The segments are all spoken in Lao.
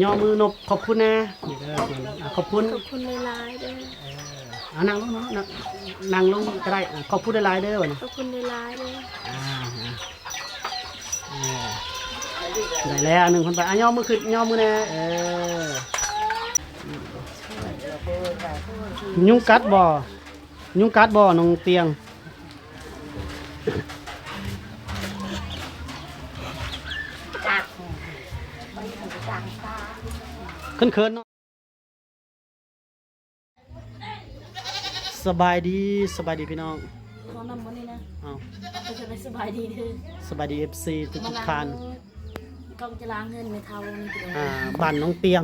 ຍໍມືນົບຂອບຄຸນແດ່ ນີ້ເດີ ຂອບຄຸນ ຂອບຄຸນຫຼາຍໆເດີ. ເອີ ເອົານັ່ງລົງເນາະ ນັ່ງ ນັ່ງລົງກໍໄດ້. ອາ ຂອບຄຸນຫຼາຍໆເດີ ບັດນີ້ ຂອບຄຸນຫຼາຍໆເດີ. ອາ ເອີ ໄດ້ແລ້ວໜຶ່ງພັນບາດ. ອາ ຍໍມືຂຶ້ນ ຍໍມືແດ່. ເອີ ຍຸງກັດບໍ່? ຍຸງກັດບໍ່ນ້ອງຕຽງ? ເຂີນໆເນາະ. ສະບາຍດີ ສະບາຍດີພີ່ນ້ອງ. ເອົານຳບໍ່ນີ້ນະ. ເອົ້າ ສະບາຍດີເດີ ສະບາຍດີເອັຟຊີທຸກໆທ່ານ. ກອງຈະລ້າງເຮືອນແມ່ເຖົ້ານີ້ພີ່ນ້ອງ. ອ່າ ບ້ານນ້ອງຕຽງ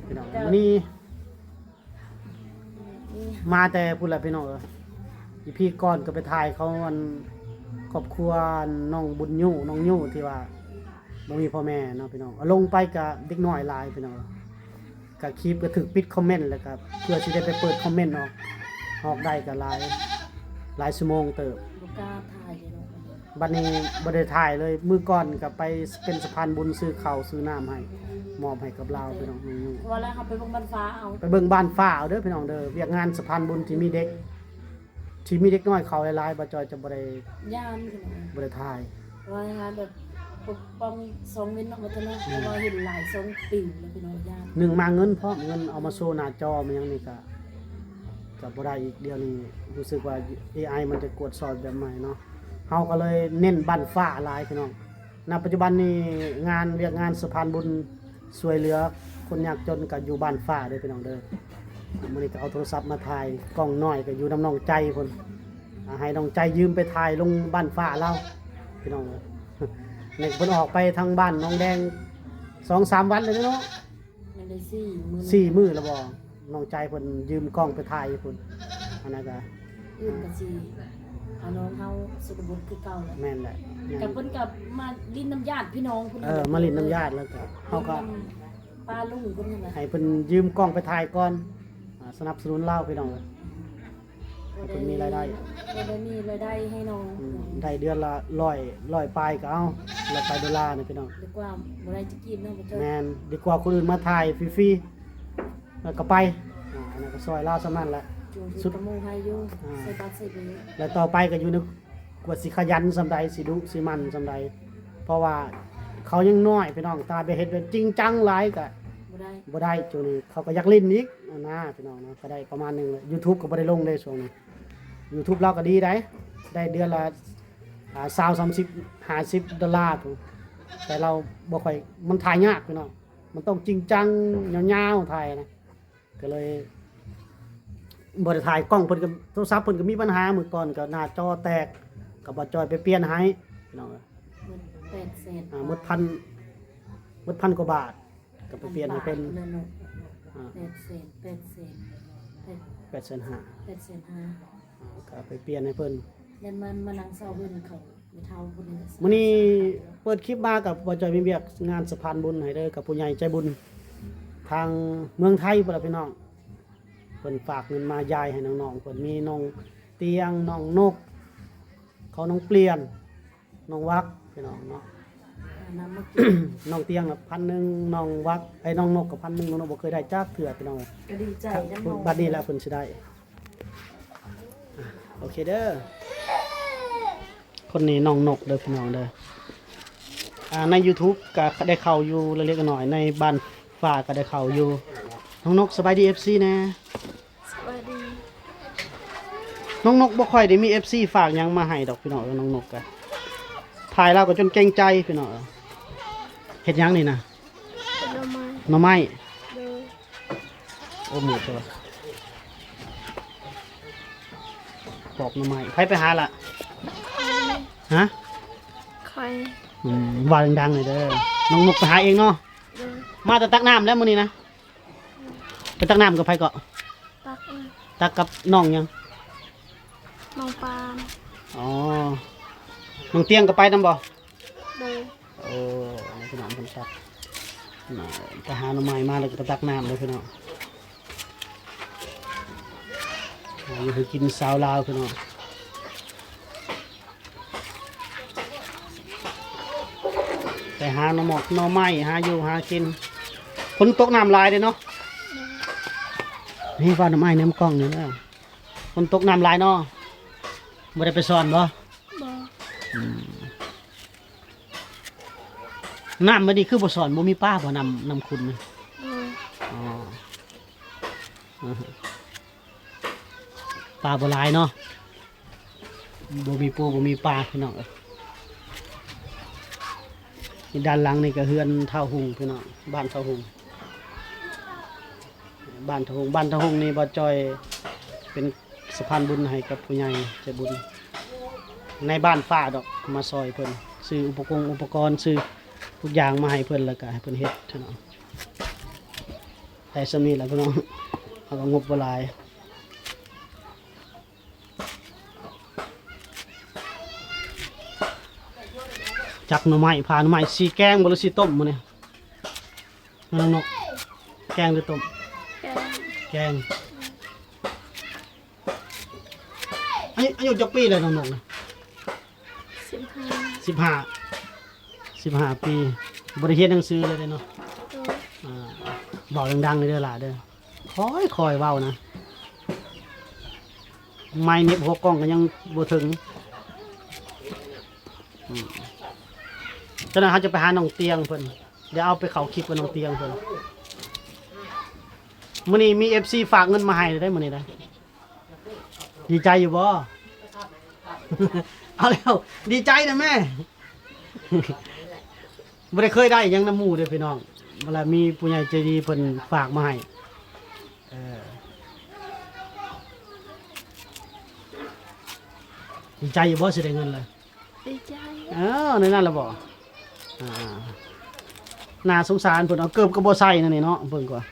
ພີ່ນ້ອງ. ມື້ນີ້ ມາແຕ່ພຸ້ນແຫຼະພີ່ນ້ອງເອີຍ. ອີພີກ່ອນກໍໄປຖ່າຍເຂົາ ອັນ ຄອບຄົວນ້ອງບຸນຍູ ນ້ອງຍູທີ່ວ່າບໍ່ມີພໍ່ແມ່ເນາະພີ່ນ້ອງ. ເອົາລົງໄປກໍເດັກນ້ອຍຫຼາຍພີ່ນ້ອງ. ກໍຄລິບກໍຖືກປິດຄອມເມັນ ແລ້ວກໍເພື່ອຊິໄດ້ໄປເປີດຄອມເມັນອອກ ອອກໄດ້ກໍຫຼາຍ ຫຼາຍຊົ່ວໂມງເຕີບ. ບໍ່ກ້າຖ່າຍເລີຍເນາະ. ບັດນີ້ບໍ່ໄດ້ຖ່າຍເລີຍ. ມື້ກ່ອນກໍໄປເປັນສະພານບຸນຊື້ເຂົ້າຊື້ນ້ຳໃຫ້ ມອບໃຫ້ກັບລາວພີ່ນ້ອງ. ວ່າແລ້ວເຮົາໄປເບິ່ງບ້ານຟ້າເອົາ ໄປເບິ່ງບ້ານຟ້າເອົາເດີພີ່ນ້ອງເດີ. ວຽກງານສະພານບຸນທີ່ມີເດັກ ທີ່ມີເດັກນ້ອຍເຂົ້າຫຼາຍໆ ບ່າວຈອຍຈະບໍ່ໄດ້ ຢ້ານພີ່ນ້ອງ ບໍ່ໄດ້ຖ່າຍ. ວ່າແບບປົກປ້ອງຊ່ອງເວັນເນາະ ວ່າຊັ້ນເນາະ. ອືມ ເພາະວ່າເຫັນຫຼາຍຊ່ອງປິວແລ້ວພີ່ນ້ອງ ຢ້ານ. ໜຶ່ງມາເງິນພ້ອມ ເງິນເອົາມາໂຊໜ້າຈໍມາຫຍັງນີ້ກະ ກະບໍ່ໄດ້ອີກ. ດຽວນີ້ຮູ້ສຶກວ່າເອໄອມັນຈະກວດສອບແບບໃໝ່ເນາະ. ເຮົາກໍເລີຍເນັ້ນບ້ານຟ້າຫຼາຍພີ່ນ້ອງ. ນະປັດຈຸບັນນີ້ງານ ວຽກງານສະພານບຸນຊ່ວຍເຫຼືອຄົນຍາກຈົນກໍຢູ່ບ້ານຟ້າເດີພີ່ນ້ອງເດີ. ມື້ນີ້ກໍເອົາໂທລະສັບມາຖ່າຍ ກ້ອງນ້ອຍກໍຢູ່ນຳນ້ອງໃຈພຸ້ນ. ອ່າ ໃຫ້ນ້ອງໃຈຢືມໄປຖ່າຍລົງບ້ານຟ້າລາວພີ່ນ້ອງເອີຍ. ນີ້ເພິ່ນອອກໄປທາງບ້ານໜອງແດງສອງສາມວັນແລ້ວເນາະ. ແມ່ນໄດ້ສີ່ມື້ ສີ່ມື້ແລ້ວບໍ່? ນ້ອງໃຈເພິ່ນຢືມກ້ອງໄປຖ່າຍຢູ່ພຸ້ນ. ອັນນັ້ນກະ ອື່ນກະຊິເອົານ້ອງເຮົາສຸດບົດຄືເກົ່າແຫຼະ. ແມ່ນແຫຼະ ແມ່ນ. ກະເພິ່ນກະມາຫຼິ້ນນຳຍາດພີ່ນ້ອງພຸ້ນ. ເອີ ມາຫຼິ້ນນຳຍາດ ແລ້ວກະເຮົາກະ ປ້າລຸງເພິ່ນນັ້ນແຫຼະ ໃຫ້ເພິ່ນຢືມກ້ອງໄປຖ່າຍກ່ອນ. ອ່າ ສະໜັບສະໜູນລາວພີ່ນ້ອງເອີຍ ໃຫ້ເພິ່ນມີລາຍໄດ້ ໄດ້ມີລາຍໄດ້ໃຫ້ນ້ອງ. ອືມ ໄດ້ເດືອນລະຮ້ອຍ ຮ້ອຍປາຍກໍເອົາ ຮ້ອຍປາຍໂດລານະພີ່ນ້ອງ. ດີກວ່າບໍ່ໄດ້ຈັກກີບເນາະ ບໍ່ເຈີ. ແມ່ນ ດີກວ່າຄົນອື່ນມາຖ່າຍຟຣີໆ ແລ້ວກໍໄປ. ອ່າ ອັນນັ້ນກໍຊ່ອຍລາວສ່ຳນັ້ນແຫຼະ. ສຸດກະໝູ່ໃຫ້ຢູ່ ອ່າ ໃສ່ບັດໃສ່ເບີ. ແລ້ວຕໍ່ໄປກໍຢູ່ໃນ ກວ່າຊິຂະຫຍັນສ່ຳໃດ ຊິດຸຊິໝັ່ນສ່ຳໃດ ເພາະວ່າເຂົາຍັງນ້ອຍພີ່ນ້ອງ. ຖ້າໄປເຮັດແບບຈິງຈັງຫຼາຍກໍ ບໍ່ໄດ້ ບໍ່ໄດ້. ຊ່ວງນີ້ເຂົາກໍຢາກຫຼິ້ນອີກນະພີ່ນ້ອງເນາະ. ກໍໄດ້ປະມານໜຶ່ງແຫຼະ. ຢູທູບກໍບໍ່ໄດ້ລົງເດ້ຊ່ວງນີ້. ຢູທູບລາວກໍດີໃດ໋ ໄດ້ເດືອນລະ ອ່າ ຊາວ ສາມສິບ ຫ້າສິບໂດລາພຸ້ນ. ແຕ່ລາວບໍ່ຄ່ອຍ ມັນຖ່າຍຍາກພີ່ນ້ອງ. ມັນຕ້ອງຈິງຈັງຍາວໆ ຖ່າຍນະ. ກໍເລີຍບໍ່ໄດ້ຖ່າຍ. ກ້ອງເພິ່ນກໍ ໂທລະສັບເພິ່ນກໍມີບັນຫາ. ມື້ກ່ອນກໍໜ້າຈໍແຕກ ກໍບ່າວຈອຍໄປປ່ຽນໃຫ້ພີ່ນ້ອງເອີຍ. ໝົດແປດແສນ ອ່າ ໝົດພັນ ໝົດພັນກວ່າບາດ ກໍໄປປ່ຽນໃຫ້ເພິ່ນ. ອ່າ ແປດແສນ ແປດແສນ ແປດແສນຫ້າ ແປດແສນຫ້າ ອ່າ ກໍໄປປ່ຽນໃຫ້ເພິ່ນ. ແມ່ນ ມາ ມານັ່ງເຊົາເພິ່ນເຂົາ ມື້ນີ້ເປີດຄລິບມາກັບບ່າວຈອຍມີວຽກງານສະພານບຸນໃຫ້ເດີ ກັບຜູ້ໃຫຍ່ໃຈບຸນທາງເມືອງໄທພຸ້ນລະພີ່ນ້ອງ. ເພິ່ນຝາກເງິນມາຢາຍໃຫ້ນ້ອງໆ ເພິ່ນມີນ້ອງຕຽງ ນ້ອງນົກ ເຂົາ ນ້ອງປ່ຽນ ນ້ອງວັກພີ່ນ້ອງເນາະ. ນ້ອງຕຽງນະພັນໜຶ່ງ ນ້ອງວັກ ໄອ້ ນ້ອງນົກກໍພັນໜຶ່ງ. ນ້ອງນົກບໍ່ເຄີຍໄດ້ຈັກເທື່ອພີ່ນ້ອງ. ກໍດີໃຈນຳນ້ອງ. ບັດນີ້ລະເພິ່ນຊິໄດ້. ອ່າ ໂອເຄເດີ. ຄົນນີ້ນ້ອງນົກເດີພີ່ນ້ອງເດີ. ອ່າ ໃນຢູທູບກໍໄດ້ເຂົ້າຢູ່ເລັກໆນ້ອຍໆ ໃນບ້ານຟ້າກໍໄດ້ເຂົ້າຢູ່. ນ້ອງນົກ ສະບາຍດີເອັຟຊີແດ່. ສະບາຍດີ. ນ້ອງນົກບໍ່ຄ່ອຍໄດ້ມີເອັຟຊີຝາກຫຍັງມາໃຫ້ດອກພີ່ນ້ອງເອີຍ. ນ້ອງນົກກະຖ່າຍລາວກໍຈົນເກງໃຈພີ່ນ້ອງເອີຍ. ເຮັດຫຍັງນີ້ນະ? ເຮັດໜໍ່ໄມ້. ໜໍ່ໄມ້? ໂດຍ. ໂອ້ ມືດເດີ ປອກໜໍ່ໄມ້. ໃຜໄປຫາລະ? ຮະ? ຂ້ອຍ. ອືມ ວ່າດັງໆໜ້ອຍເດີ. ນ້ອງນົກໄປຫາເອງເນາະ? ໂດຍ. ມາແຕ່ຕັກນ້ຳແລ້ວມື້ນີ້ນະ? ໄປຕັກນ້ຳກັບໃຜເກາະ? ຕັກ ຕັກກັບນ້ອງຫຍັງ? ນ້ອງປານ. ອໍ ນ້ອງຕຽງກໍໄປນຳບໍ່? ໂດຍ. ໂອ້ ພີ່ນ້ອງເພິ່ນຕັກ ໄປຫາໜໍ່ໄມ້ມາແລ້ວກໍໄປຕັກນ້ຳເດີພີ່ນ້ອງ. ຢູ່ໃຫ້ກິນຊາວລາວພີ່ນ້ອງ. ຫາໜໍ່ໝອກໜໍ່ໄມ້ ຫາຢູ່ຫາກິນ. ຝົນຕົກນ້ຳຫຼາຍເດ້ເນາະ. ນີ້ເວົ້ານຳອ້າຍນຳກ້ອງນີ້ເດີ. ຝົນຕົກນ້ຳຫຼາຍເນາະ. ບໍ່ໄດ້ໄປສອນບໍ່? ບໍ່. ອືມ. ນ້ຳບັດນີ້ຄືບໍ່ສອນ ບໍ່ມີປາບໍ່? ນ້ຳ ນ້ຳຂຸ້ນນະ. ໂດຍ. ອໍ ປາບໍ່ຫຼາຍເນາະ. ບໍ່ມີປູ ບໍ່ມີປາ ພີ່ນ້ອງເອີຍ. ນີ້ດ້ານຫຼັງນີ້ກໍເຮືອນທ້າວຮຸ່ງ ພີ່ນ້ອງ ບ້ານທ້າວຮຸ່ງ. ບ້ານທະຫົງ ບ້ານທະຫົງນີ້ ບ່າວຈ້ອຍເປັນສະພານບຸນໃຫ້ກັບຜູ້ໃຫຍ່ໃຈບຸນໃນບ້ານຟ້າດອກ ມາຊ່ອຍເພິ່ນ ຊື້ອຸປະກອງອຸປະກອນ ຊື້ທຸກຢ່າງມາໃຫ້ເພິ່ນ ແລ້ວກະໃຫ້ເພິ່ນເຮັດເນາະ. ໄດ້ສ່ຳນີ້ລະພີ່ນ້ອງ ເຮົາກໍງົບບໍ່ຫຼາຍ. ຈັກໜໍ່ໄມ້ ຜ່າໜໍ່ໄມ້ ຊິແກງບໍ່ ຫຼືຊິຕົ້ມມື້ນີ້? ນ້ອງນົກ ແກງຫຼືຕົ້ມ? ແກງ ແກງ. ອາຍຸ ອາຍຸຈັກປີແລ້ວນ້ອງນົກນະ? ສິບຫ້າ ສິບຫ້າ ສິບຫ້າປີ ບໍ່ໄດ້ຮຽນໜັງສືເລີຍເນາະ. ໂດຍ. ອ່າ ເວົ້າດັງໆເດີຫຼ້າເດີ ຄ່ອຍໆເວົ້ານະ ໄມເນັບຫົວກ້ອງກໍຍັງບໍ່ເຖິງ. ອືມ ຈັ່ງນັ້ນເຮົາຈະໄປຫານ້ອງຕຽງເພິ່ນ ດຽວເອົາໄປເຂົ້າຄລິບກັບນ້ອງຕຽງເພິ່ນ. ມື້ນີ້ມີເອັຟຊີຝາກເງິນມາໃຫ້ເດ້ ມື້ນີ້ນະ. ດີໃຈຢູ່ບໍ່? ເອົາແລ້ວ ດີໃຈນະແມ່. ບໍ່ໄດ້ເຄີຍໄດ້ຫຍັງນຳໝູ່ເດ້ພີ່ນ້ອງ ເວລາມີຜູ້ໃຫຍ່ໃຈດີເພິ່ນຝາກມາໃຫ້. ເອີ ດີໃຈຢູ່ບໍ່ ຊິໄດ້ເງິນລະ? ດີໃຈ. ເອີ ໃນນັ້ນລະບໍ່? ອ່າ ໜ້າສົງສານເພິ່ນ ເອົາເກີບກໍບໍ່ໃສ່ນັ້ນນີ້ເນາະ. ເບິ່ງກ່ອນ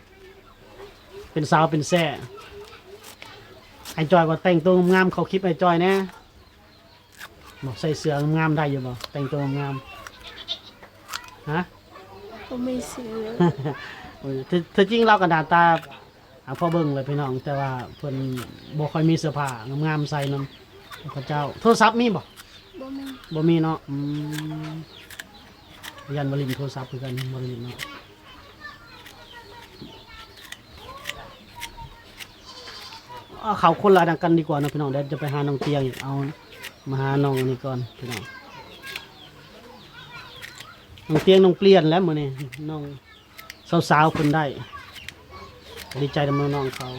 ເປັນສາວເປັນແສ້. ອ້າຍຈ້ອຍວ່າແຕ່ງໂຕງາມໆ ເຂົ້າຄລິບອ້າຍຈ້ອຍແດ່. ບໍ່ ໃສ່ເສື້ອງາມໆ ໄດ້ຢູ່ບໍ່? ແຕ່ງໂຕງາມໆ ຮະ? ບໍ່ມີເສື້ອ. ເອີ ແທ້ ແທ້ຈິງລາວກໍໜ້າຕາ ອ່າ ພໍເບິ່ງແຫຼະພີ່ນ້ອງ ແຕ່ວ່າເພິ່ນບໍ່ຄ່ອຍມີເສື້ອຜ້າງາມໆໃສ່ນຳເຂົາເຈົ້າ. ໂທລະສັບມີບໍ່? ບໍ່ມີ. ບໍ່ມີເນາະ. ອືມ ຢ້ານວ່າຫຼິ້ນໂທລະສັບຄືກັນ ບໍ່ໄດ້ຫຼິ້ນເນາະ. ເອົາເຂົ້າຄົນລະອັນນັ້ນກັນດີກວ່າເນາະພີ່ນ້ອງ. ດຽວຈະໄປຫານ້ອງຕຽງອີກ ເອົາມາຫານ້ອງອັນນີ້ກ່ອນພີ່ນ້ອງ. ນ້ອງຕຽງ ນ້ອງປ່ຽນແລ້ວມື້ນີ້ ນ້ອງ ສາວໆເພິ່ນໄດ້ ດີໃຈນຳນ້ອງໆເຂົາ.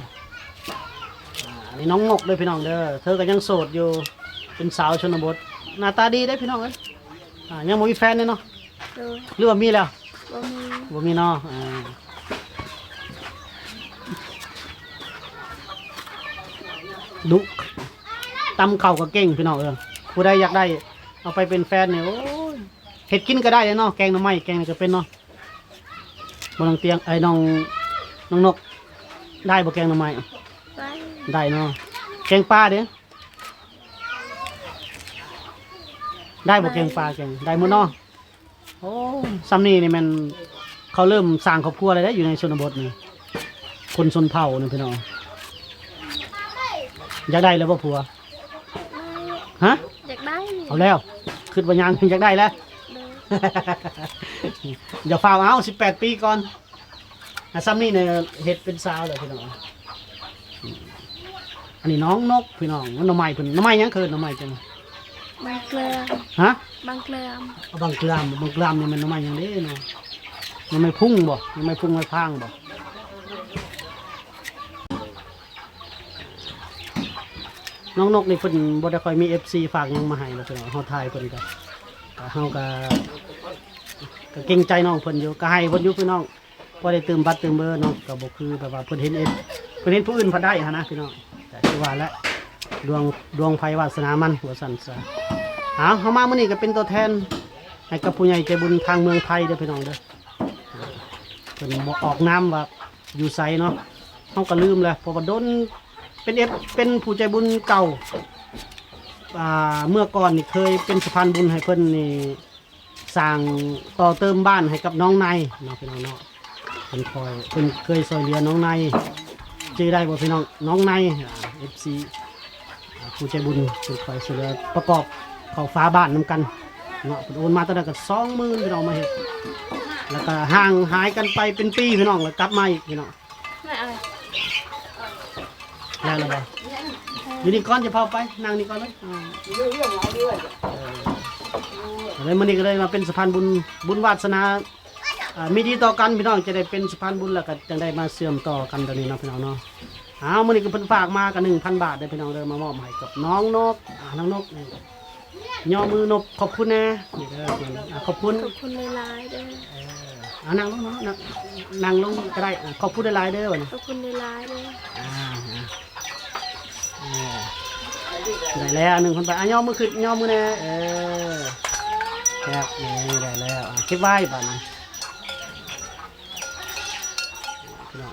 ອ່າ ອັນນີ້ນ້ອງນົກເດີພີ່ນ້ອງເດີ ເທີກໍຍັງໂສດຢູ່ ເປັນສາວຊົນນະບົດ ໜ້າຕາດີເດ້ພີ່ນ້ອງເອີຍ. ອ່າ ຍັງບໍ່ມີແຟນເດ້ເນາະ. ໂດຍ. ຫຼືວ່າມີແລ້ວ? ບໍ່ມີ. ບໍ່ມີເນາະ. ອ່າ ດຸ ຕຳເຂົ້າກໍເກັ່ງພີ່ນ້ອງເອີຍ. ຜູ້ໃດຢາກໄດ້ເອົາໄປເປັນແຟນນີ້ ໂອ້ຍ ເຮັດກິນກໍໄດ້ເດ້ເນາະ ແກງໜໍ່ໄມ້ ແກງຫຍັງກໍເປັນເນາະ. ບໍ່ ນ້ອງຕຽງ ເອີຍ ນ້ອງ ນ້ອງນົກ ໄດ້ບໍ່ແກງໜໍ່ໄມ້? ໄດ້. ໄດ້ເນາະ. ແກງປາເດ້? ໄດ້ບໍ່ແກງປາ? ໄດ້. ແກງໄດ້ໝົດເນາະ. ໂອ້ ຊ່ຳນີ້ນີ້ແມ່ນເຂົາເລີ່ມສ້າງຄອບຄົວແລ້ວເດ້ ຢູ່ໃນຊົນນະບົດນີ້ ຄົນຊົນເຜົ່ານີ້ພີ່ນ້ອງ. ຢາກໄດ້ແລ້ວບໍ່ຜົວ? ຮະ? ຢາກໄດ້. ເອົາແລ້ວ ຄິດວ່າຍັງ ຢາກໄດ້ແລ້ວ. ໂດຍ. ຢ່າຟ້າວເອົາ ສິບແປດປີກ່ອນ. ອ່າ ຊ່ຳນີ້ນີ້ເຮັດເປັນສາວແລ້ວພີ່ນ້ອງ. ອັນນີ້ນ້ອງນົກພີ່ນ້ອງ ມັນໜໍ່ໄມ້ເພິ່ນ ໜໍ່ໄມ້ຫຍັງເອີ້ນ ໜໍ່ໄມ້ຈັ່ງ? ບັງເກືອມ. ຮະ? ບັງເກືອມ. ເອົາ ບັງເກືອມ ບັງເກືອມນີ້ແມ່ນໜໍ່ໄມ້ຫຍັງເດ້ເນາະ? ໜໍ່ໄມ້ພຸ້ງບໍ່? ໜໍ່ໄມ້ພຸ້ງໄມ້ພາງບໍ່? ນ້ອງນົກນີ້ເພິ່ນບໍ່ໄດ້ຄ່ອຍມີເອັຟຊີຝາກຫຍັງມາໃຫ້ດອກພີ່ນ້ອງ ເຮົາຖ່າຍເພິ່ນກໍ ກໍເຮົາກໍ ກໍເກງໃຈນ້ອງເພິ່ນຢູ່ ກໍໃຫ້ເພິ່ນຢູ່ພີ່ນ້ອງ ພໍໄດ້ຕື່ມບັດຕື່ມເບີເນາະ ກໍບໍ່ຄືແບບວ່າເພິ່ນເຫັນເອັຟ ເພິ່ນເຫັນຜູ້ອື່ນພັດໄດ້ຫັ້ນນະພີ່ນ້ອງ. ກໍຄືວ່າແຫຼະ ດວງ ດວງໃຜວາສະໜາມັນ ວ່າຊັ້ນຊະ. ເອົາ ເຮົາມາມື້ນີ້ກໍເປັນຕົວແທນໃຫ້ກັບຜູ້ໃຫຍ່ໃຈບຸນທາງເມືອງໄທເດີພີ່ນ້ອງເດີ. ເພິ່ນບໍ່ອອກນາມວ່າຢູ່ໃສເນາະ ເຮົາກໍລືມແລ້ວ ເພາະວ່າດົນ ເປັນເອັຟ ເປັນຜູ້ໃຈບຸນເກົ່າ. ອ່າ ເມື່ອກ່ອນນີ້ເຄີຍເປັນສະພານບຸນໃຫ້ເພິ່ນນີ້ ສ້າງຕໍ່ເຕີມບ້ານໃຫ້ກັບນ້ອງໄນເນາະ ພີ່ນ້ອງເນາະ. ເພິ່ນຄອຍ ເພິ່ນເຄີຍຊ່ວຍເຫຼືອນ້ອງໄນ ຈື່ໄດ້ບໍ່ພີ່ນ້ອງ? ນ້ອງໄນ ອ່າ ເອັຟຊີ ອ່າ ຜູ້ໃຈບຸນ ເພິ່ນຄອຍຊ່ວຍເຫຼືອປະກອບເຂົ້າຝາບ້ານນຳກັນ. ເນາະ ເພິ່ນໂອນມາຕອນນັ້ນກໍສອງໝື່ນ ພີ່ນ້ອງ ມາເຮັດ ແລ້ວກໍຫ່າງຫາຍກັນໄປເປັນປີ ພີ່ນ້ອງ ແລ້ວກັບມາອີກ ພີ່ນ້ອງ. ແລ້ວລະບໍ່? ຢູ່ນີ້ກ່ອນ ຢ່າເຜົາໄປ ນັ່ງນີ້ກ່ອນເລີຍ. ເອີ ເອີ ແລ້ວມື້ນີ້ກໍໄດ້ມາເປັນສະພານບຸນ ບຸນວາດສະໜາ ອ່າ ມີດີຕໍ່ກັນ ພີ່ນ້ອງ ຈະໄດ້ເປັນສະພານບຸນ ແລ້ວກໍຈັ່ງໄດ້ມາເຊື່ອມຕໍ່ກັນແບບນີ້ເນາະ ພີ່ນ້ອງເນາະ. ອ້າວ ມື້ນີ້ກໍເພິ່ນຝາກມາກໍໜຶ່ງພັນບາດເດີ ພີ່ນ້ອງເດີ ມາມອບໃຫ້ກັບນ້ອງນົກ ອ່າ ນ້ອງນົກນີ້ ຍໍມືນົບຂອບຄຸນແດ່ ນີ້ເດີ ອ່າ ຂອບຄຸນ ຂອບຄຸນຫຼາຍໆເດີ. ເອີ ອ່າ ນັ່ງລົງເນາະ ນັ່ງ ນັ່ງລົງກໍໄດ້ ອ່າ ຂອບຄຸນຫຼາຍໆເດີ ບັດນີ້ ຂອບຄຸນຫຼາຍໆເດີ. ອ່າ ອ່າ ເອີ ໄດ້ແລ້ວໜຶ່ງພັນບາດ ອ່າ ຍໍມືຂຶ້ນ ຍໍມືແດ່ ເອີ ແຊບ ນີ້ໄດ້ແລ້ວ ອ່າ ເກັບໄວ້ບາດນີ້.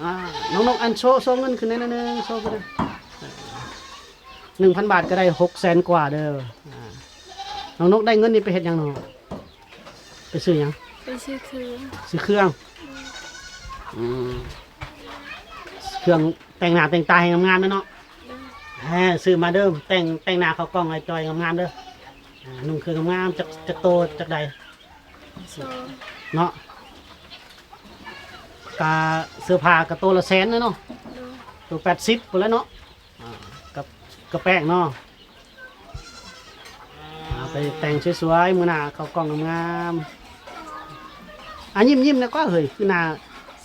ອ່າ ນ້ອງນົກ ອັນ ໂຊ ໂຊເງິນຂຶ້ນແດ່ໜ້ອຍໜຶ່ງ ໂຊຂຶ້ນແດ່ ເອີ ໜຶ່ງພັນບາດກໍໄດ້ຫົກແສນກວ່າເດີ. ອ່າ ນ້ອງນົກໄດ້ເງິນນີ້ໄປເຮັດຫຍັງເນາະ? ໄປຊື້ຫຍັງ? ໄປຊື້ເຄື່ອງ ຊື້ເຄື່ອງ ອືມ ອືມ ເຄື່ອງແຕ່ງໜ້າແຕ່ງຕາໃຫ້ງາມໆແມ່ນເນາະ. ເອີ ຊື້ມາເດີ ແຕ່ງ ແຕ່ງໜ້າເຂົ້າກ້ອງໃຫ້ຈ່ອຍງາມໆເດີ. ອ່າ ນຸ່ງເຄື່ອງງາມໆ ຈັກ ຈັກໂຕ ຈັກໃດ? ສອງ ເນາະ ກະເສື້ອຜ້າກະໂຕລະແສນເນາະ ໂຕແປດສິບພຸ້ນແຫຼະເນາະ. ອ່າ ກັບ ກັບແປ້ງເນາະ ອ່າ ໄປແຕ່ງສວຍໆ ມື້ໜ້າເຂົ້າກ້ອງງາມໆ. ອ່າ ຍິ້ມໆແດ່ກວ່າເຮີ້ຍ ຄືໜ້າ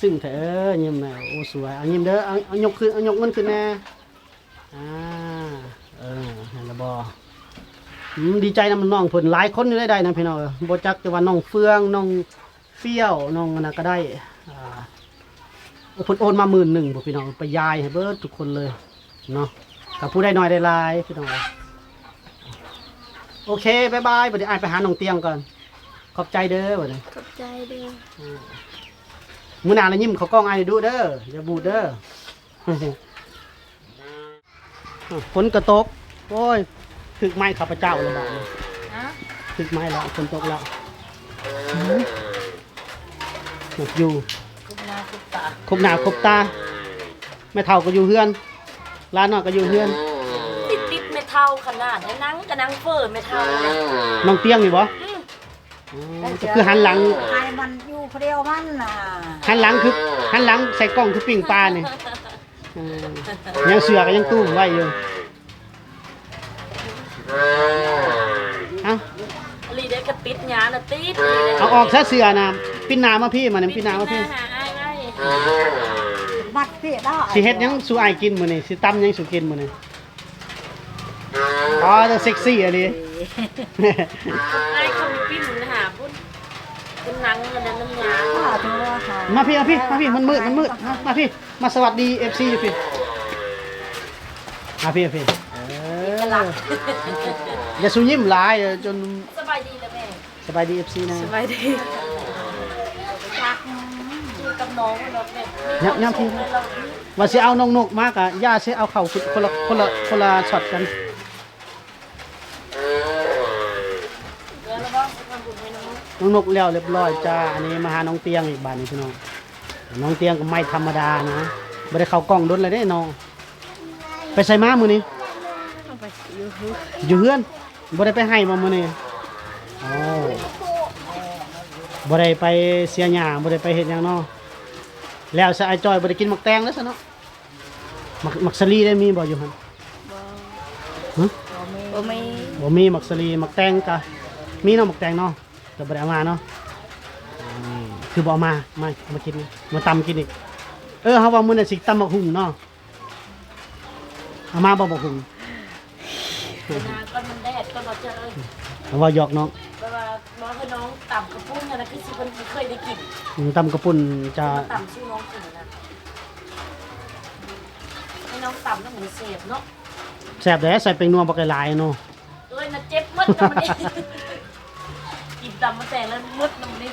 ຊຶ້ງແທ້ ເອີ ຍິ້ມແດ່ ໂອ້ ສວຍ ອ່າ ຍິ້ມເດີ ເອົາ ເອົາຍົກຂຶ້ນ ເອົາຍົກເງິນຂຶ້ນແດ່. ອ່າ ເອີ ເຫັນແລ້ວບໍ່? ອືມ ດີໃຈນຳນ້ອງເພິ່ນ ຫຼາຍຄົນຢູ່ໄດ້ ໄດ້ນະ ພີ່ນ້ອງເອີຍ ບໍ່ຈັກແຕ່ວ່ານ້ອງເຟືອງ ນ້ອງຟຽວ ນ້ອງອັນນັ້ນກໍໄດ້. ອ່າ ໂອ້ ເພິ່ນໂອນມາໝື່ນໜຶ່ງພຸ້ນ ພີ່ນ້ອງ ໄປຢາຍໃຫ້ເບິດທຸກຄົນເລີຍເນາະ ກໍຜູ້ໄດ້ໜ້ອຍໄດ້ຫຼາຍ ພີ່ນ້ອງເອີຍ. ໂອເຄ ບາຍບາຍ ບັດນີ້ອ້າຍໄປຫານ້ອງຕຽງກ່ອນ ຂອບໃຈເດີ ບັດນີ້ ຂອບໃຈເດີ. ອ່າ ມື້ໜ້າລະຍິ້ມເຂົ້າກ້ອງອ້າຍດຸເດີ ຢ່າບູດເດີ. ຝົນກໍຕົກ ໂອ້ຍ ຖືກໄມ້ຂ້າພະເຈົ້າແລ້ວບາດນີ້ ຮະ ຖືກໄມ້ແລ້ວ ຝົນຕົກແລ້ວ ອືມ ຢູ່ ຄົບໜ້າຄົບຕາ ຄົບໜ້າຄົບຕາ ແມ່ເຖົ້າກໍຢູ່ເຮືອນ ຫຼານນ້ອຍກໍຢູ່ເຮືອນ ຕິດແມ່ເຖົ້າຂະໜາດ ນັ່ງກໍນັ່ງເຟີ້ແມ່ເຖົ້າ ນ້ອງຕຽງນີ້ບໍ່? ອືມ ອໍ ກໍຄືຫັນຫຼັງ ໃຫ້ມັນຢູ່ຜູ້ດຽວມັນນະ ຫັນຫຼັງຄື ຫັນຫຼັງໃສ່ກ້ອງຄືປີ້ງປານີ້ ເອີ ຍັງເສື້ອກໍຍັງຕຸ້ມໄວ້ຢູ່. ເອົ້າ ອີ່ຫຼີເດ້ ກະຕິດຫຍ້ານະ ຕິດ ເອົາອອກຊະເສື້ອນະ ປິ່ນໜ້າມາພີ້ ມານີ້ ປິ່ນໜ້າມາພີ້ ຫາອ້າຍໄວ້ ມັດພີ້ເນາະ. ຊິເຮັດຫຍັງສູ່ອ້າຍກິນມື້ນີ້? ຊິຕຳຫຍັງສູ່ກິນມື້ນີ້? ອໍ ເຊັກຊີ້ອີ່ຫຼີ ອ້າຍເຂົາໄປປີ້ນຫາພຸ້ນ ເປັນໜັງອັນນັ້ນນຳຍາ ມາພີ້ ມາພີ້ ມາພີ້ ມັນມືດ ມັນມືດ ມາ ມາພີ້ ມາສະຫວັດດີເອັຟຊີຢູ່ພີ້ ມາພີ້ ມາພີ້ ເອີ ຢ່າສູ່ຍິ້ມຫຼາຍ ຈົນ ສະບາຍດີລະແມ່ ສະບາຍດີເອັຟຊີນະ ສະບາຍດີ ກັບນ້ອງແບບ ຍາມ ຍາມທີ່ ວ່າຊິເອົານ້ອງນົກມາກະຢ່າ ຊິເອົາເຂົ້າຄົນລະ ຄົນລະ ຄົນລະຊັອດກັນ. ນ້ອງນົກແລ້ວລຽບລ້ອຍຈ້າ ອັນນີ້ມາຫານ້ອງຕຽງອີກບາດນີ້ພີ່ນ້ອງ ນ້ອງຕຽງກໍໄມ່ທຳມະດານະ ບໍ່ໄດ້ເຂົ້າກ້ອງດົນແລ້ວເດ້ນ້ອງ. ໄປໃສມາມື້ນີ້? ເອົາໄປຢູ່ເຮືອນ ຢູ່ເຮືອນ ບໍ່ໄດ້ໄປໄຮ່ບໍ່ມື້ນີ້? ໂອ້ ບໍ່ໄດ້ໄປເສຍຫຍ້າ ບໍ່ໄດ້ໄປເຮັດຫຍັງເນາະ. ແລ້ວຊະ ອ້າຍຈ້ອຍບໍ່ໄດ້ກິນໝາກແຕງແລ້ວຊະເນາະ. ໝາກ ໝາກສາລີໄດ້ມີບໍ່ຢູ່ຫັ້ນ? ບໍ່ ຮະ? ບໍ່ມີ ບໍ່ມີ ບໍ່ມີໝາກສາລີ. ໝາກແຕງກະມີເນາະ ໝາກແຕງເນາະ ແຕ່ບໍ່ໄດ້ເອົາມາເນາະ. ອືມ ຄືບໍ່ເອົາມາ ມາ ເອົາມາກິນ ມາຕຳກິນອີກ. ເອີ ເຮົາວ່າມື້ນັ້ນຊິຕຳໝາກຫຸ່ງເນາະ. ເອົາມາບໍ່ໝາກຫຸ່ງ? ເອົາມາກ່ອນ ມັນແດດກ່ອນ ບໍ່ເຈີ. ເວົ້າຢອກນ້ອງ ແບບວ່າ ບໍ່ ໃຫ້ນ້ອງຕຳກະປຸ້ນຫັ້ນນະ ຄືຊິເພິ່ນບໍ່ເຄີຍໄດ້ກິນ. ອືມ ຕຳກະປຸ້ນຈະ ຕຳສູ່ນ້ອງກິນນະ ໃຫ້ນ້ອງຕຳນຳ ມັນແຊບເນາະ. ແຊບເດ້ ໃສ່ແປ້ງນົວບັກຫຼາຍໆເນາະ. ເອີຍ ນະເຈັບໝົດນຳນີ້ ກິນຕຳມາແຕ່ລະໝົດນຳນີ້.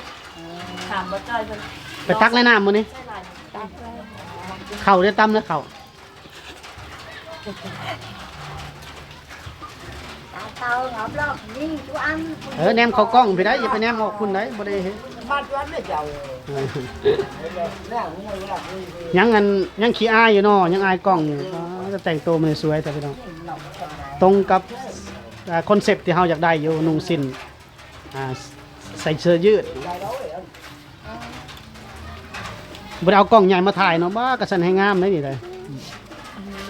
ຖາມບໍ່ຈ່ອຍເພິ່ນ ໄປຕັກໃນນ້ຳມື້ນີ້ ໃສ່ຫຼາຍ ຕັກເລີຍ. ເຂົ້າໄດ້ຕຳແລ້ວເຂົ້າ ເອີ ແນມເຂົ້າກ້ອງພີ້ໄດ໋ ຢ່າໄປແນມອອກພຸ້ນໄດ໋ ບໍ່ໄດ້ເຮັດ. ຍັງອັນ ຍັງຂີ້ອາຍຢູ່ເນາະ ຍັງອາຍກ້ອງຢູ່. ອໍ ແຕ່ງໂຕມື້ນີ້ສວຍແທ້ພີ່ນ້ອງ ຕົງກັບ ອ່າ ຄອນເຊັບທີ່ເຮົາຢາກໄດ້ຢູ່ ນຸ່ງສິ້ນ ອ່າ ໃສ່ເສື້ອຢືດ ບໍ່ໄດ້ເອົາກ້ອງໃຫຍ່ມາຖ່າຍເນາະ. ບ້າ ກະຊັ້ນໃຫ້ງາມໄດ໋ນີ້ໄດ໋.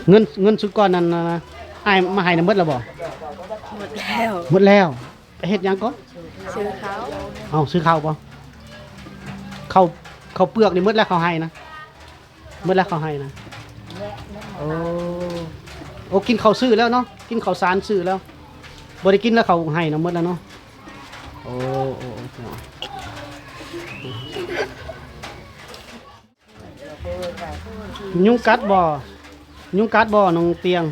ເງິນ ເງິນຊຸດກ່ອນນັ້ນນະ ອ້າຍມາໃຫ້ນະ ໝົດແລ້ວບໍ່? ໝົດແລ້ວ ໝົດແລ້ວ. ໄປເຮັດຫຍັງເກາະ? ຊື້ເຂົ້າ. ເອົ້າ ຊື້ເຂົ້າບໍ່? ເຂົ້າ ເຂົ້າເປືອກນີ້ໝົດແລ້ວ ເຂົ້າໄຮ່ນະ? ໝົດແລ້ວເຂົ້າໄຮ່ນະ. ໂອ້ ໂອ້ ກິນເຂົ້າຊື້ແລ້ວເນາະ ກິນເຂົ້າສານຊື້ແລ້ວ ບໍ່ໄດ້ກິນແລ້ວ ເຂົ້າໄຮ່ນະ ໝົດແລ້ວເນາະ. ໂອ້ ໂອ້ ໂອ້ ຍຸງກັດບໍ່? ຍຸງກັດບໍ່ນ້ອງຕຽງ?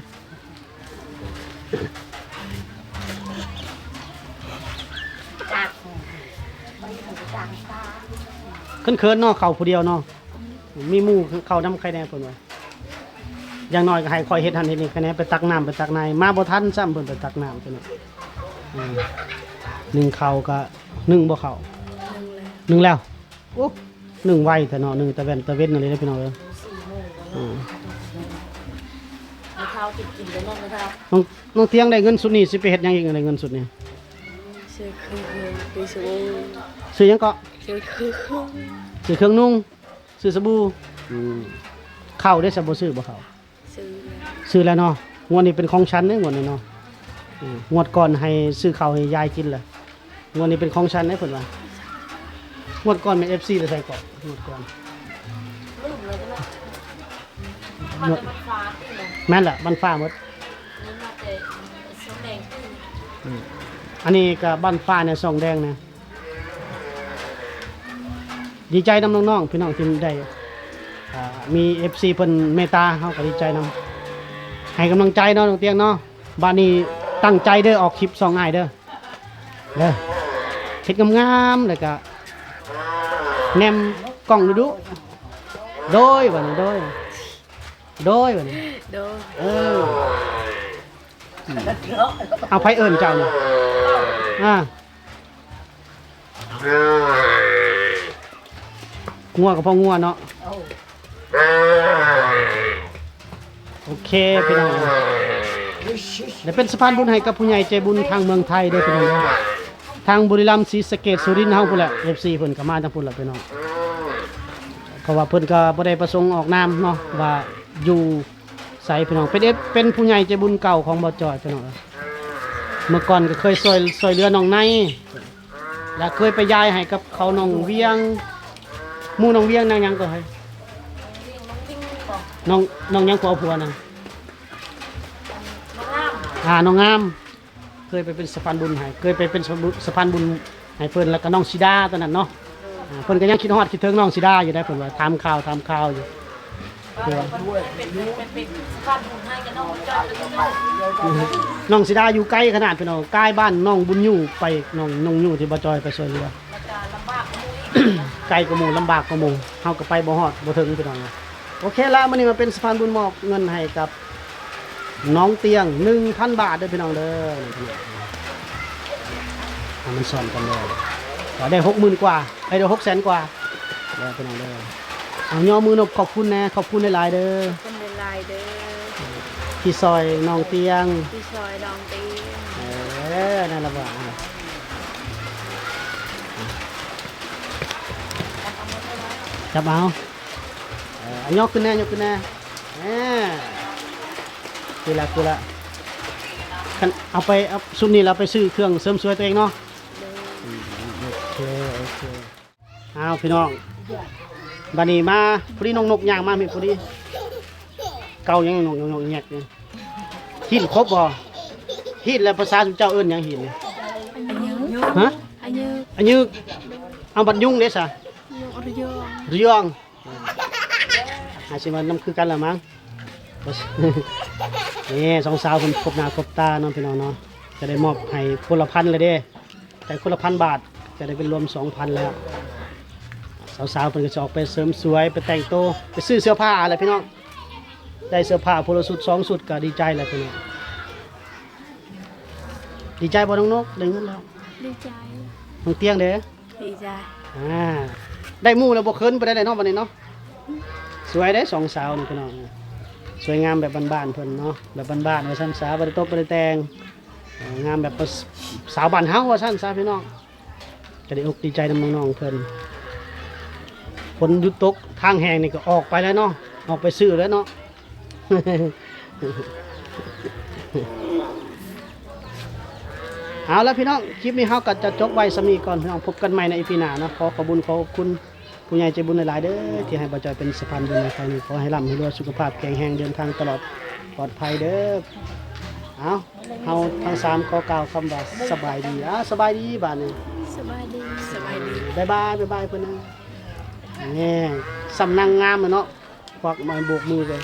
ເຂີນໆເນາະ ເຂົ້າຜູ້ດຽວເນາະ. ມີໝູ່ເຂົ້ານຳໃຄແດ່ເພິ່ນວ່າ ຢ່າງໜ້ອຍກໍໃຫ້ຂ້ອຍເຮັດຫັ້ນເຮັດນີ້ໃຄແດ່. ໄປຕັກນ້ຳໄປຕັກໃນ ມາບໍ່ທັນຊ້ຳ ເພິ່ນໄປຕັກນ້ຳເພິ່ນ. ອືມ ໜຶ້ງເຂົ້າກໍ ໜຶ້ງບໍ່ເຂົ້າ? ໜຶ້ງແລ້ວ ໜຶ້ງແລ້ວ. ໂອ້ ໜຶ້ງໄວແທ້ເນາະ ໜຶ້ງຕາແວ່ນຕາເວັນນັ້ນເລີຍເດ້ພີ່ນ້ອງເອີຍ. ອືມ ເຂົ້າກິນກິນໄດ້ແລ້ວ ນ້ອງ ນ້ອງຕຽງ ໄດ້ເງິນຊຸດນີ້ຊິໄປເຮັດຫຍັງອີກ? ໄດ້ເງິນຊຸດນີ້ ຊື້ເຄື່ອງ ຊື້ຫຍັງເກາະ? ຊື້ເຄື່ອງ ຊື້ເຄື່ອງນຸ່ງ ຊື້ສະບູ. ອືມ ເຂົ້າເດ້ ສະບໍ່ຊື້ບໍ່ເຂົ້າ? ຊື້ແລ້ວ ຊື້ແລ້ວເນາະ. ງວດນີ້ເປັນຂອງສັນເດ້ ງວດນີ້ເນາະ. ອືມ ງວດກ່ອນໃຫ້ຊື້ເຂົ້າໃຫ້ຍາຍກິນລະ ງວດນີ້ເປັນຂອງສັນເດ້ເພິ່ນວ່າ. ງວດກ່ອນແມ່ນເອັຟຊີໄປໃສເກາະ? ງວດກ່ອນ ລືມແລ້ວເນາະ. ງວດ ແມ່ນລະ ບ້ານຟ້າໝົດ. ອືມ ອັນນີ້ກໍບ້ານຟ້າແດ່ ຊ່ອງແດງແດ່. ດີໃຈນຳນ້ອງໆ ພີ່ນ້ອງທີ່ໄດ້ ອ່າ ມີເອັຟຊີເພິ່ນເມດຕາ ເຮົາກໍດີໃຈນຳ ໃຫ້ກຳລັງໃຈເນາະ ນ້ອງຕຽງເນາະ. ບາດນີ້ຕັ້ງໃຈເດີ ອອກຄລິບຊ່ອງອ້າຍເດີ ເດີ ເຮັດງາມໆ ແລ້ວກະແນມກ້ອງດຸໆ. ໂດຍ ບາດນີ້ ໂດຍ ໂດຍ ບາດນີ້ ໂດຍ ເອີ ເອົາ ໃຜເອີ້ນເຈົ້ານະ? ອ່າ ງົວກໍພໍງົວເນາະ. ໂອເຄພີ່ນ້ອງ ໄດ້ເປັນສະພານບຸນໃຫ້ກັບຜູ້ໃຫຍ່ໃຈບຸນທາງເມືອງໄທເດີພີ່ນ້ອງເດີ. ທາງບຸລີລຳ ສີສະເກດ ສຸລິນເຮົາພຸ້ນແຫຼະ ເອັຟຊີເພິ່ນກໍມາທາງພຸ້ນແຫຼະພີ່ນ້ອງ. ເພາະວ່າເພິ່ນກໍບໍ່ໄດ້ປະສົງອອກນາມເນາະ ວ່າຢູ່ໃສພີ່ນ້ອງ. ເປັນເອັຟ ເປັນຜູ້ໃຫຍ່ໃຈບຸນເກົ່າຂອງບໍ່ຈ່ອຍພີ່ນ້ອງເອີຍ. ເມື່ອກ່ອນກໍເຄີຍຊ່ວຍ ຊ່ວຍເຫຼືອນ້ອງໄນ ແລ້ວເຄີຍໄປຢາຍໃຫ້ກັບເຂົານ້ອງວຽງ ໝູ່ນ້ອງວຽງນາງຫຍັງກໍໃຫ້ ນ້ອງ ນ້ອງຫຍັງກໍເອົາຜົວນະ? ອ່າ ນ້ອງງາມ ເຄີຍໄປເປັນສະພານບຸນໃຫ້ ເຄີຍໄປເປັນສະພານບຸນ ສະພານບຸນໃຫ້ເພິ່ນ ແລ້ວກໍນ້ອງສີດາຕອນນັ້ນເນາະ. ອ່າ ເພິ່ນກໍຍັງຄິດຮອດຄິດເຖິງນ້ອງສີດາຢູ່ໄດ໋ ເພິ່ນວ່າຖາມຂ່າວຖາມຂ່າວຢູ່. ເປັນ ເປັນ ເປັນ ເປັນສະພານບຸນໃຫ້ກັບນ້ອງຈ້ອຍ ນ້ອງສີດາຢູ່ໄກຂະໜາດພີ່ນ້ອງ ກາຍບ້ານນ້ອງບຸນຍູໄປ ນ້ອງ ນ້ອງຍູທີ່ບໍ່ຈ່ອຍໄປຊ່ວຍເຫຼືອ ແລ້ວກໍລຳບາກກວ່າໝູ່ອີກ ໄກກວ່າໝູ່ ລຳບາກກວ່າໝູ່ ເຮົາກໍໄປບໍ່ຮອດບໍ່ເຖິງພີ່ນ້ອງ. ໂອເຄລະ ມື້ນີ້ມາເປັນສະພານບຸນມອບເງິນໃຫ້ກັບນ້ອງຕຽງ ໜຶ່ງພັນບາດເດີພີ່ນ້ອງເດີ. ໃຫ້ມັນຊ້ອນກັນເດີ ກໍໄດ້ຫົກໝື່ນກວ່າ ໄດ້ຫົກແສນກວ່າເດີພີ່ນ້ອງເດີ. ເອົາ ຍໍມືນົບຂອບຄຸນແດ່ ຂອບຄຸນຫຼາຍໆເດີ ຂອບຄຸນຫຼາຍໆເດີ ທີ່ຊ່ອຍນ້ອງຕຽງ ທີ່ຊ່ອຍນ້ອງຕຽງ. ເອີ ນັ້ນລະບໍ່ ຈັບເອົາ ເອີ ຍົກຂຶ້ນແດ່ ຍົກຂຶ້ນແດ່. ອ່າ ຄືລະ ຄືລະ ຄັນເອົາໄປ ເອົາຊຸດນີ້ລະໄປຊື້ເຄື່ອງເສີມສວຍຕົວເອງເນາະ. ໂດຍ ອືມ ໂອເຄ ໂອເຄ. ອ້າວ ພີ່ນ້ອງ ບາດນີ້ມາ ພໍດີນ້ອງນົກຍ່າງມາ ມີພໍດີ ເກົາຫຍັງ ນົກ ນົກ ນົກແຍກນີ້ ຮີດຄົບບໍ່? ຮີດແລ້ວພາສາຊຸມເຈົ້າເອີ້ນຫຍັງ ຮີດນີ້? ອາຍຸ ຮະ? ອາຍຸ ອາຍຸ. ເອົາ ບັດຍຸງເດ້ຊະ? ຍຸງ ອະຣະຍອງ ຣະຍອງ. ອາ ອາດຊິມານຳຄືກັນລະມັງ. ນີ້ ສອງສາວເພິ່ນພົບໜ້າພົບຕາເນາະ ພີ່ນ້ອງເນາະ ກະໄດ້ມອບໃຫ້ຄົນລະພັນລະເດ້ ໄດ້ຄົນລະພັນບາດ ກະໄດ້ເປັນລວມສອງພັນແລ້ວ. ສາວໆເພິ່ນກະຊິອອກໄປເສີມສວຍ ໄປແຕ່ງໂຕ ໄປຊື້ເສື້ອຜ້າແຫຼະພີ່ນ້ອງ ໄດ້ເສື້ອຜ້າຄົນລະຊຸດສອງຊຸດກະດີໃຈແລ້ວພີ່ນ້ອງ. ດີໃຈບໍ່ນ້ອງນົກ ໄດ້ເງິນແລ້ວ? ດີໃຈ. ນ້ອງຕຽງເດ້? ດີໃຈ. ອ່າ ໄດ້ໝູ່ແລ້ວບໍ່ເຂີນປານໃດເນາະ ບາດນີ້ເນາະ. ສວຍເດ້ສອງສາວນີ້ພີ່ນ້ອງ ສວຍງາມແບບບ້ານໆເພິ່ນເນາະ ແບບບ້ານໆວ່າຊັ້ນສາ ບໍ່ໄດ້ຕົບບໍ່ໄດ້ແຕ່ງ ເອີ ງາມແບບສາວບ້ານເຮົາວ່າຊັ້ນສາພີ່ນ້ອງ. ກໍດີອົກດີໃຈນຳນ້ອງໆເພິ່ນ. ຝົນຢຸດຕົກ ທາງແຫ້ງນີ້ກໍອອກໄປແລ້ວເນາະ, ອອກໄປຊື້ແລ້ວເນາະ. ເອົາລະພີ່ນ້ອງ, ຄລິບນີ້ເຮົາກໍຈະຈົບໄວ້ສ່ຳນີ້ກ່ອນພີ່ນ້ອງ, ພົບກັນໃໝ່ໃນອີພີໜ້າເນາະ. ຂໍຂອບບຸນຂອບຄຸນຜູ້ໃຫຍ່ໃຈບຸນຫຼາຍໆເດີ ທີ່ໃຫ້ບ່າວຈອຍເປັນສະພານບຸນໃນຄັ້ງນີ້. ຂໍໃຫ້ລ່ຳໃຫ້ລວຍ ສຸຂະພາບແຂງແຮງ ເດີນທາງຕະຫຼອດປອດໄພເດີ. ເອົາ ເຮົາທັງສາມຂໍກ່າວຄຳວ່າສະບາຍດີ. ອ້າວ ສະບາຍດີບາດນີ້. ສະບາຍດີ. ສະບາຍດີ. ບາຍບາຍ ບາຍບາຍເພິ່ນນະ. ແນ່ ສ່ຳນາງງາມແລ້ວເນາະ, ຄວັກມາໂບກມືເລີຍ.